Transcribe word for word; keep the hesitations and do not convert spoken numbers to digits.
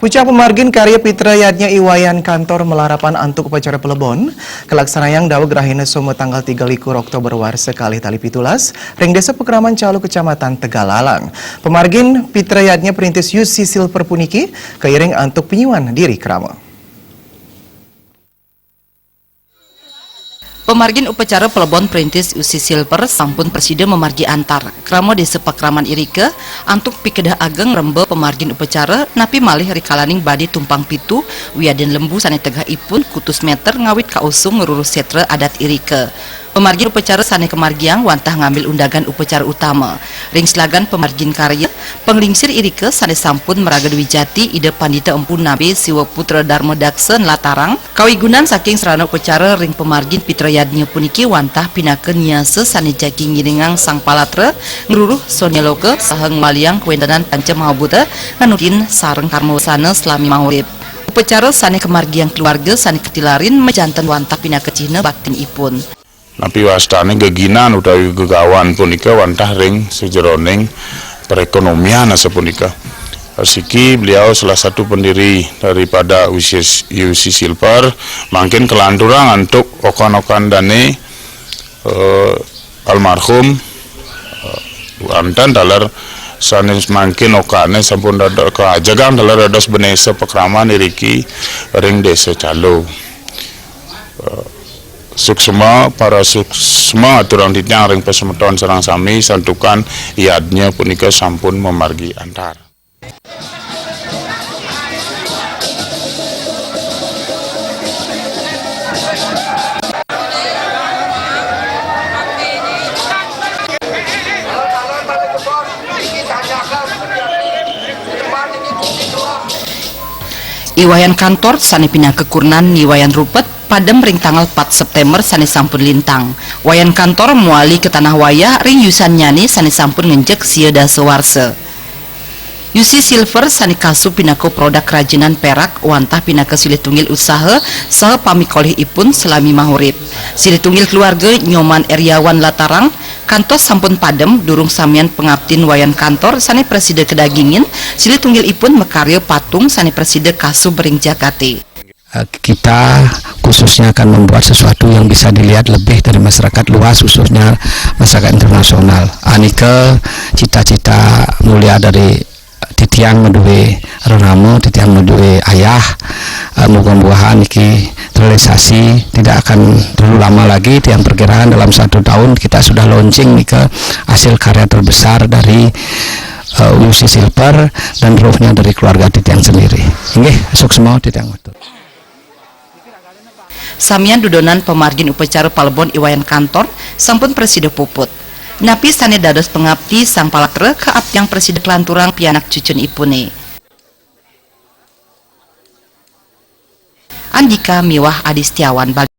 Pucang pamargin karya Pitra Yadnya I Wayan Kantor malarapan antuk upacara palebon, kalaksanayang daweg rahina Soma tanggal tiga likur Oktober warsa kalih tali pitulas, ring Desa Pakraman Calu, Kecamatan Tegalalang. Pamargin Pitra Yadnya Perintis Yusi Silver puniki, kairing antuk pinyuan diri krama. Pamargin upacara palebon Perintis Yusi Silver sampun prasida mamargi antar. Krama Desa Pakraman irika antuk pikedah ageng ngremba pamargin upacara, napi malih rikalaning badé tumpang pitu wiadin lembu sané tegahipun kutus meter ngawit kausung ngruruh sétra adat irika. Pamargin upacara sané kamargiang wantah ngambil undagan upacara utama. Ring slagan pamargin karya, panglingsir irika sané sampun maraga dwijati Ida Pandita Empu Nabe Siwa Putra Darma Daksa nlatarang, kawigunan saking sarana upacara ring pamargin Pitra Yadnya puniki wantah pinaka niasa sané jagi ngiringang Sang Palatra, ngruruh sonya loka, saha ngwaliang kawéntenan Panca Mahabhuta, nganutin sareng karma wasana salami maurip. Upacara sané kamargiang keluarga sané katilarin majanten wantah pinaka cihna baktinipun. Napi wastané geginan utawi gegawan punika wantah ring sajeroning perekonomian asapunika. Siki beliau salah satu pendiri daripada U C S, U C Silver, mangkin kalanturang antuk okan-okan dané, eh, almarhum, eh, wantah taler sané mangkin okané sampun dada-, kajegang taler dados bendésa pakraman iriki ring Désa Calu. Eh, suksma, para suksma aturang titiang ring pasemeton sareng sami santukan yadnya punika sampun mamargi antar. I Wayan Kantor sané pinaka kurenan Ni Wayan Rupet padem ring tanggal pat Séptémber sané sampun lintang. Wayan Kantor mawali ka tanah wayah ring yusannyané sané sampun ngenjek sia dasa warsa. Yusi Silver sané kasub pinaka produk krajinan pérak wantah pinaka silih tunggil usaha saha pamikolihipun salami maurip. Silih tunggil keluarga Nyoman Eriawan latarang, kantos sampun padem, durung samian pangaptin Wayan Kantor sané prasida kadagingin, silih tunggilipun makarya patung sané prasida kasub ring jagaté. Eh, kita khususnya akan membuat sesuatu yang bisa dilihat lebih dari masyarakat luas, khususnya masyarakat internasional. Anika cita-cita mulia dari titiang madué renama, titiang madué ayah, eh, muga-mugahan niki terrealisasi, tidak akan terlalu lama lagi, tiang perkirakan dalam satu tahun kita sudah launching nika hasil karya terbesar dari, eh, Yusi Silver dan rohnya dari keluarga titiang sendiri. Inggih, suksma titiang matur. Samian dudonan pamargin upacara palebon I Wayan Kantor sampun prasida puput. Napi sané dados pangapti Sang Palatra kaaptiang prasida kalanturang pianak cucunipuné. Andika miwah Adi Setiawan bagi